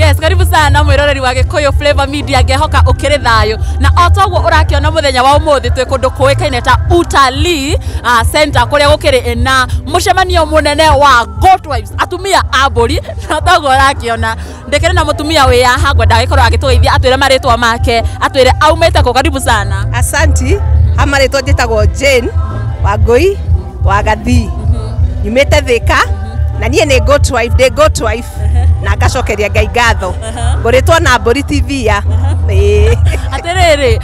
Yes, karibu sana mwiroreri wa Gikuyu Flavor Media. Ngehoka ukiri thayo na o toguo urakiona muthenya wa umuthi twi kundu kuikaine ta Utalii Center, kuria gukiri na mucemanio munene wa Goat Wives, atumia a mburi. Na toguo urakiona ndikiri na mutumia wi haha, ngwenda agikorwo agitugeithia, atwire maritwa make, atwire aumite ku. Karibu sana. Asanti. Amarĩtwa njĩtagwo Jane Wangũi wa Gathii, nyumĩte Thĩka, na niĩ nĩ goat wife, ndĩ goat wife na ngacokeria Ngai ngatho. Ngũrĩtwo na mbũri TV ya. Ĩĩ. Atiriri,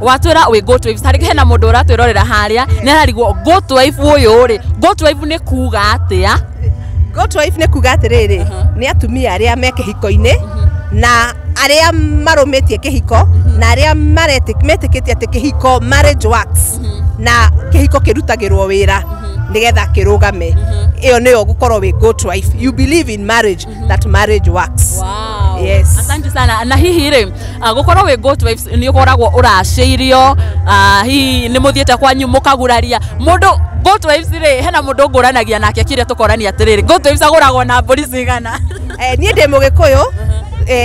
watwira wi goat wife, tarĩngĩ hena mũndũ ũratwĩrorera harĩa nĩ ararigwo goat wife ũyũ rĩ, goat wife nĩ kuga atĩa? Goat wife nĩ kuga atĩrĩrĩ, nĩ atumia arĩa me kĩhiko-inĩ na arĩa marũmĩtie kĩhiko na arĩa metĩkĩtie atĩ kĩhiko, marriage works, na kĩhiko kĩrutagĩrwo wĩra nĩgetha kĩrũgame. Ĩyo nĩyo gũkorwo wĩ goat wife. You believe in marriage, that marriage works. Wow. Yes. Asante sana. Na hihi rĩ, gũkorwo wĩ goat wife nĩ ũkoragwo ũracĩirio, hihi nĩ mũthiĩte kwanyu mũkaguraria mũndũ? Goat wives rĩ, hena mũndũ ngũranagia nake kĩrĩa tũkorania atĩrĩrĩ, goat wives agũragwo na mbũri cigana? Niĩ ndĩ mũgĩkũyũ,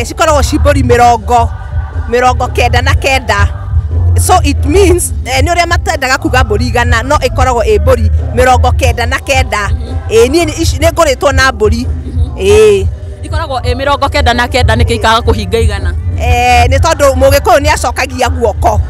cikoragwo ci mbũri 99, so it means nĩ ũrĩa matendaga kuga mbũri 100, no ĩkoragwo ĩ mbũri 99. Ĩ niĩ nĩ ngũrĩtwo na mbũri, ĩĩ. Ikoragwo ĩ 99 nĩkĩ ikaga kũhinga 100? Nĩ tondũ mũgĩkũyũ nĩ acokagia guoko.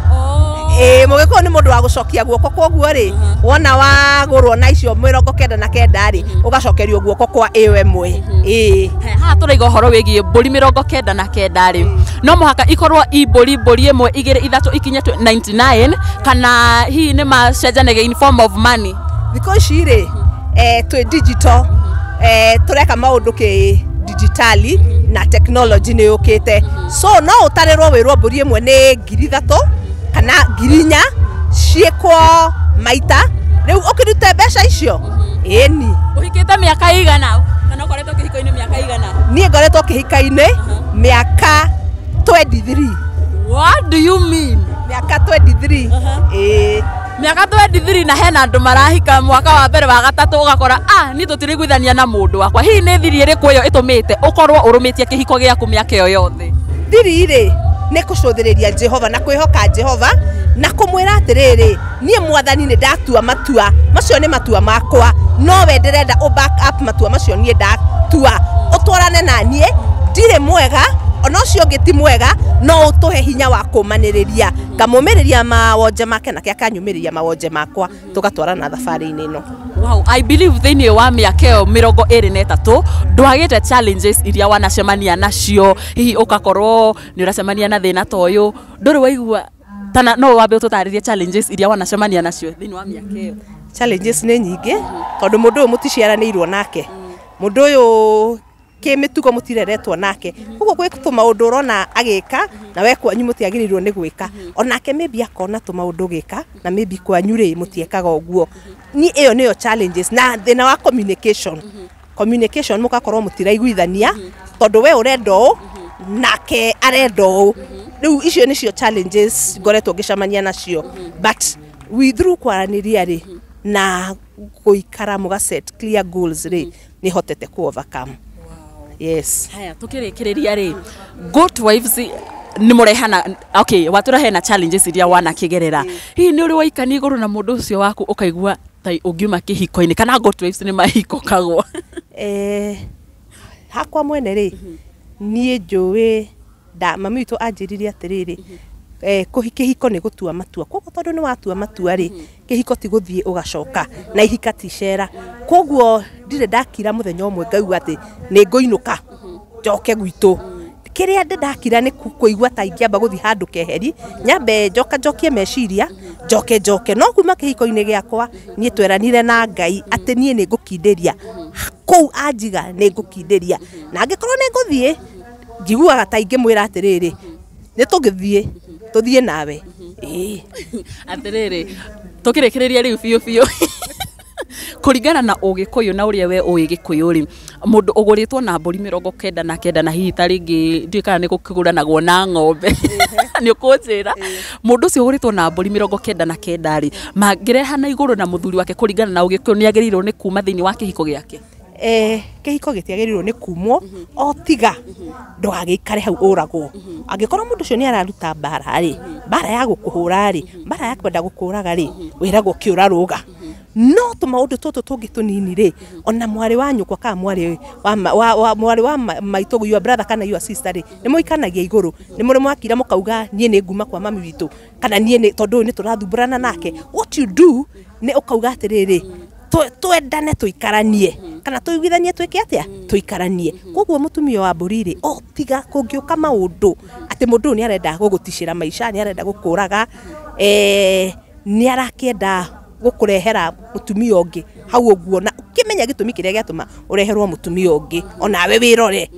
Ĩĩ, mũgĩkũyũ nĩ mũndũ wa gũcokia guoko, koguo rĩ, wona wagũrwo na icio 99 rĩ, ũgacokerio guoko kwa ĩyo ĩmwe, ĩĩ. He, haha tũraiga ũhoro wĩgiĩ mbũri 99 rĩ, no mũhaka ikorwo i mbũri 1, 2, 3 ikinye 99, kana hihi nĩ macenjanagia in form of money? Thikũ ici rĩ, twĩ digital, tũreka maũndũ kĩ digitali na technology nĩ yũkĩte, so no ũtarĩrwo wĩrwo mbũri ĩmwe nĩ 3,000 kana 4,000, ciĩkwo maita rĩu ũkĩrute mbeca icio, ĩni. Ũhikĩte mĩaka igana, kana ũkoretwo kĩhiko-inĩ mĩaka igana? Niĩ ngoretwo kĩhika-inĩ mĩaka 23. What do you mean? Mĩaka 23, ĩĩ. Mĩaka 23, na hena andũ marahika mwaka wa mbere, wa gatatũ, ũgakora niĩ tũtiriguithania na mũndũ wakwa. Hihi nĩ thiri ĩrĩkũ ĩyo ĩtũmĩte ũkorwo ũrũmĩtie kĩhiko gĩaku mĩaka ĩyo yothe? Thiri rĩ, nĩ kũcũthĩrĩria Jehova na kwĩhoka Jehova na kũmwĩra atĩrĩrĩ, niĩ Mwathani nĩ ndatua matua macio, nĩ matua makwa, no we ndĩrenda ũ back up matua macio niĩ ndatua, ũtwarane na niĩ. Ndirĩ mwega, ona ũcio ũngĩ ti mwega, no ũtũhe hinya wa kũmanĩrĩria. Ngamũmĩrĩria mawonje make nake akanyũmĩrĩria mawonje makwa, tũgatwarana thabarĩ-inĩ ĩno. Wow, I believe thĩinĩ wa mĩaka ĩyo 23 ndwagĩte challenges iria wanacemania nacio. Hihi ũgakorwo nĩ ũracemania na thĩna ta ũyũ, ndũrĩ waigua tana? No wambe ũtũtarĩrie challenges iria wanacemania nacio thĩinĩ wa mĩaka ĩyo. Challenges nĩ nyingĩ, tondũ mũndũ ũyũ mũticiaranĩirwo nake, mũndũ ũyũ kĩmĩtugo mũtireretwo nake, ũguo gwĩ tũmaũndũ ũrona agĩka na we kwanyu mũtiagĩrĩirwo nĩ gwĩka. Onake maybe akona tũmaũndũ ũgĩka na maybe kwanyu rĩ mũtiekaga ũguo. Ni ĩyo nĩyo challenges, na thĩna wa communication, mũgakorwo mũtiraiguithania tondũ we ũrenda ũũ nake arenda ũũ. Rĩu icio nĩcio challenges ngoretwo ngĩcemania nacio, but we through kwaranĩria rĩ na gũikara mũga set clear goals rĩ, nĩ hotete ku overcome, yes. Haya, tukĩrĩkĩrĩria rĩ, goat wives nĩ mũrehana, okay, watũra hena challenges iria wanakĩgerera. Hihi nĩ ũrĩ waikania igũrũ na mũndũ ũcio waku ũkaigua ta ũngiuma kĩhiko-inĩ, kana goat wives nĩ mahikũkagwo? Hakwa mwene rĩ, niĩ njũĩ nda mami witũ anjĩrire atĩrĩrĩ, kĩhiko nĩ gũtua matua, koguo tondũ nĩ watua matua rĩ, kĩhiko ti gũthiĩ ũgacoka na ihika ti cera. Koguo ndirĩ ndakira mũthenya ũmwe ngaigua atĩ nĩ ngũinũka njoke gwitũ. Kĩrĩa ndĩ ndakira nĩ kũigua ta ingĩamba gũthiĩ handũ keheri, nyambe njoka njokie meciria, njoke njoke. No kuma kĩhiko-inĩ gĩakwa, niĩ tweranire na Ngai atĩ niĩ nĩ ngũkindĩria kũu anjiga, nĩ ngũkindĩria, na angĩkorwo nĩ ngũthiĩ, njiguaga ta ingĩmwĩra atĩrĩrĩ, nĩ tũgĩthiĩ, tũthiĩ nawe, ĩĩ. Atĩrĩrĩ, tũkĩrĩkĩrĩria rĩu biũ biũ, kũringana na ũgĩkũyũ na ũrĩa we ũĩ gĩkũyũ rĩ, mũndũ ũgũrĩtwo na mbũri 99, na hihi ta rĩngĩ ndiũĩ kana nĩ gũkĩgũranagwo na ng'ombe, nĩ ũkũnjĩra, mũndũ ũcio ũgũrĩtwo na mbũri 99 rĩ, mangĩrehana igũrũ na mũthuri wake, kũringana na ũgĩkũyũ nĩ agĩrĩirwo nĩ kuma thĩinĩ wa kĩhiko gĩake? Kĩhiko gĩtiagĩrĩirwo nĩ kumwo o tiga ndũgagĩikare hau ũragwo. Angĩkorwo mũndũ ũcio nĩ araruta mbara rĩ, mbara ya gũkũhũra rĩ, mbara ya kwenda gũkũraga rĩ, wĩragwo kĩũra rũga. No tũmaũndũ tũtũ tũngĩ tũnini rĩ, ona mwarĩ wa nyũkwa kana mwarĩ wa mwarĩ wa maitũ, your brother kana your sister rĩ, nĩ mũikanagia igũrũ, nĩ mũrĩ mwakira mũkauga niĩ nĩ nguma kwa mami witũ kana niĩ nĩ tondũ ũyũ nĩ tũrathumbũrana nake. What you do nĩ ũkauga atĩrĩrĩ, twendane tũikaranie kana tũiguithanie twĩke atĩa, tũikaranie. Koguo mũtumia wa mbũri rĩ, o tiga kũngĩũka maũndũ atĩ mũndũ ũyũ nĩ arenda gũgũticĩra maica, nĩ arenda gũkũraga, nĩ arakĩenda gũkũrehera mũtumia ũngĩ hau ũguo, na ũkĩmenya gĩtũmi kĩrĩa gĩatũma ũreherwo mũtumia ũngĩ, onawe wĩrore,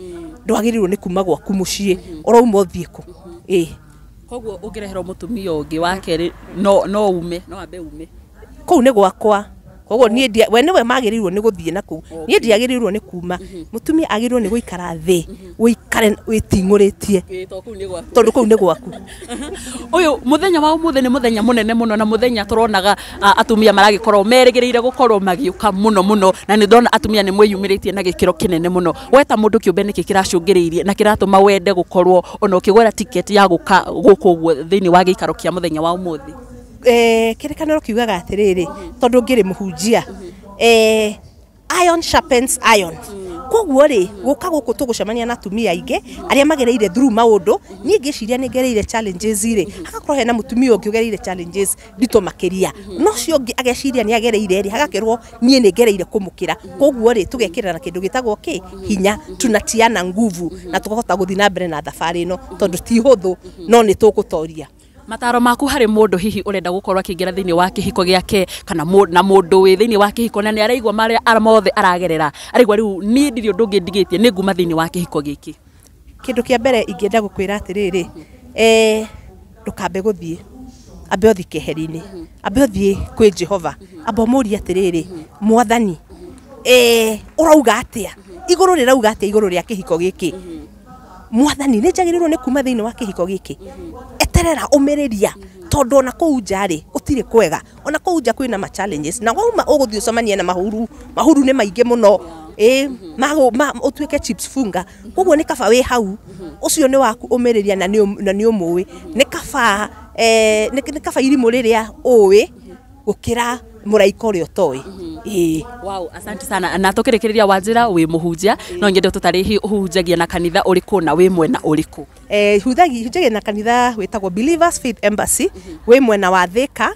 ndwagĩrĩirwo nĩ kuma gwaku mũciĩ, ũrauma ũthiĩ kũ? Ĩĩ. Koguo ũngĩreherwo mũtumia ũngĩ wa kerĩ no ume, no ambe ume kũu nĩ gwakwa. Koguo niĩ we nĩwe magĩrĩirwo nĩ gũthiĩ na kũu, niĩ ndiagĩrĩirwo nĩ kuma. Mũtumia agĩrĩirwo nĩ gũikara thĩ, ũikare wĩting'ũrĩtie tondũ kũu nĩ gwaku. Ũyũ mũthenya wa ũmũthĩ nĩ mũthenya mũnene mũno, na mũthenya tũronaga atumia maragĩkorwo merĩgĩrĩire gũkorwo magĩũka mũno mũno, na nĩ ndona atumia nĩ mwĩyumĩrĩtie na gĩkĩro kĩnene mũno. We ta mũndũ kĩũmbe nĩkĩ kĩracũngĩrĩirie na kĩratũma wende gũkorwo ona ũkĩgũra tiketi ya gũka gũkũ ũguo thĩinĩ wa gĩikaro kĩa mũthenya wa ũmũthĩ? Kĩrĩkanĩro kiugaga atĩrĩrĩ, tondũ ngĩrĩ mũhunjia, iron sharpens iron. Koguo rĩ, gũka gũkũ tũgũcemania na atumia aingĩ arĩa magereire through maũndũ. Niĩ ngĩciria nĩ ngereire challenges rĩ, hagakorwo hena mũtumia ũngĩ ũgereire challenges nditũ makĩria, no ũcio ũngĩ ageciria nĩ agereire rĩ, hagakĩrwo niĩ nĩ ngereire kũmũkĩra. Koguo rĩ, tũgekĩrana kĩndũ gĩtagwo kĩ hinya, tunatiana nguvu na tũkahota gũthiĩ na mbere na thabarĩ ĩno, tondũ ti hũthũ, no nĩ tũgũtoria. Mataro maku harĩ mũndũ hihi ũrenda gũkorwo akĩingĩra thĩinĩ wa kĩhiko gĩake, kana na mũndũ wĩ thĩinĩ wa kĩhiko na nĩ araigua marĩa mothe aragerera, araigua rĩu niĩ ndirĩ ũndũ ũngĩ ndigĩtie, nĩ nguma thĩinĩ wa kĩhiko gĩkĩ? Kĩndũ kĩa mbere ingĩenda gũkwĩra atĩrĩrĩ, ndũkambe gũthiĩ, ambe ũthiĩ keheri-inĩ, ambe ũthiĩ kwĩ Jehova, ambe ũmũrie atĩrĩrĩ, Mwathani, ũrauga atĩa igũrũ rĩrauga atĩa igũrũ rĩa kĩhiko gĩkĩ? Mwathani, nĩ njagĩrĩirwo nĩ kuma thĩinĩ wa kĩhiko gĩkĩ? Eterera, ũmĩrĩria, tondũ ona kũu nja rĩ, gũtirĩ kwega, ona kũu nja kwĩna ma challenges, na wauma ũgũthiĩ ũcemanie na mahuru, mahuru nĩ maingĩ mũno, ũtuĩke chips funga. Koguo nĩ kaba wĩ hau, ũcio nĩ waku, ũmĩrĩria, na nĩ ũmũĩ, nĩ kaba irimũ rĩrĩa ũĩ gũkĩra mũraika ũrĩa ũtoĩ. Wow, asante sana. Na tũkĩrĩkĩrĩria Wanjĩra, wĩ mũhunjia, no nyende ũtũtarĩrie hihi ũhunjagia na kanitha ũrĩkũ na wĩ mwena ũrĩkũ? Hunjagia na kanitha wĩtagwo Believers Faith Embassy, wĩ mwena wa Thika,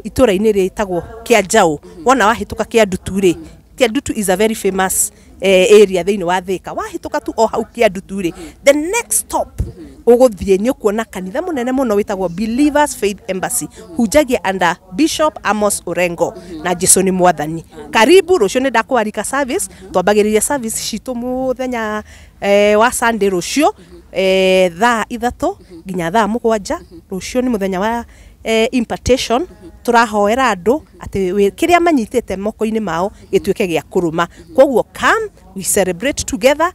itũra-inĩ rĩtagwo Kĩanjaũ. Wona wahĩtũka Kĩandutu rĩ, Kĩandutu is a very famous area thĩinĩ wa Thika. Wahĩtũka tu o hau Kĩandutu rĩ, the next stop ũgũthiĩ nĩ ũkuona kanitha mũnene mũno wĩtagwo Believers Faith Embassy. Hunjagia under Bishop Amos Orengo, na Jesu nĩ Mwathani. Karibu rũciũ nĩ ndakwarika service, twambagĩrĩria service citũ mũthenya wa Sunday rũciũ, thaa 3 nginya thaa 7. Rũciũ nĩ mũthenya wa impartation, tũrahoera andũ atĩ kĩrĩa manyitĩte moko-inĩ mao gĩtuĩke gĩa kũrũma. Koguo come we celebrate together,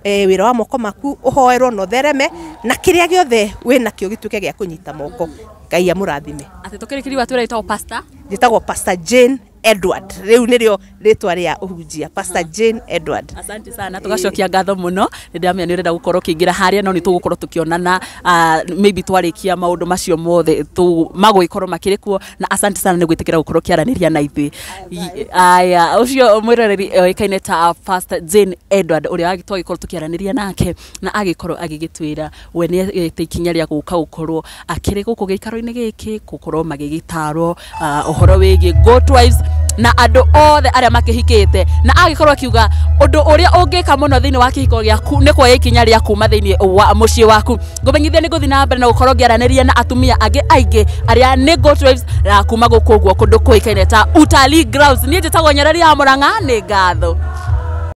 wĩra wa moko maku ũhoerwo na ũthereme, na kĩrĩa gĩothe wĩnakĩo gĩtuĩke gĩa kũnyita moko. Ngai amũrathime. Atĩ tũkĩrĩkĩria watwĩra ĩtagwo Pastor? Njĩtagwo Pastor Jane Edward, rĩu nĩrĩo rĩtwa rĩa ũhunjia, Pastor Jane Edward. Asante sana, tugacokia ngatho mũno. Nĩ ndĩramenya nĩ ũrenda gũkorwo ũkĩingĩra harĩa, no nĩ tũgũkorwo tũkĩonana maybe twarĩkia maũndũ macio mothe magũgĩkorwo makĩrĩ kuo, na asante sana nĩ gwĩtĩkĩra gũkorwo ũkĩaranĩria na ithuĩ. Aya, ũcio mwĩroreri oĩkaine ta Pastor Jane Edward, ũrĩa twagĩkorwo tũkĩaranĩria nake na agĩkorwo agĩgĩtwĩra we nĩ oete ikinya rĩa gũka gũkorwo akĩrĩ gũkũ gĩikaro-inĩ gĩkĩ, gũkorwo magĩgĩtarwo ũhoro wĩgiĩ Good Wives na andũ othe arĩa makĩhikĩte, na agĩkorwo akiuga ũndũ ũrĩa ũngĩka mũno thĩinĩ wa kĩhiko gĩaku nĩ kuoya ikinya rĩa kuma thĩinĩ wa mũciĩ waku. Ngũmenyithia nĩ ngũthiĩ na mbere na gũkorwo ngĩaranĩria na atumia angĩ aingĩ arĩa nĩ Good Wives na kuma gũkũ ũguo kũndũ kũĩkaine ta Utalii Grounds. Niĩ njĩtagwo Nyereri ya Mũrang'a, nĩ ngatho.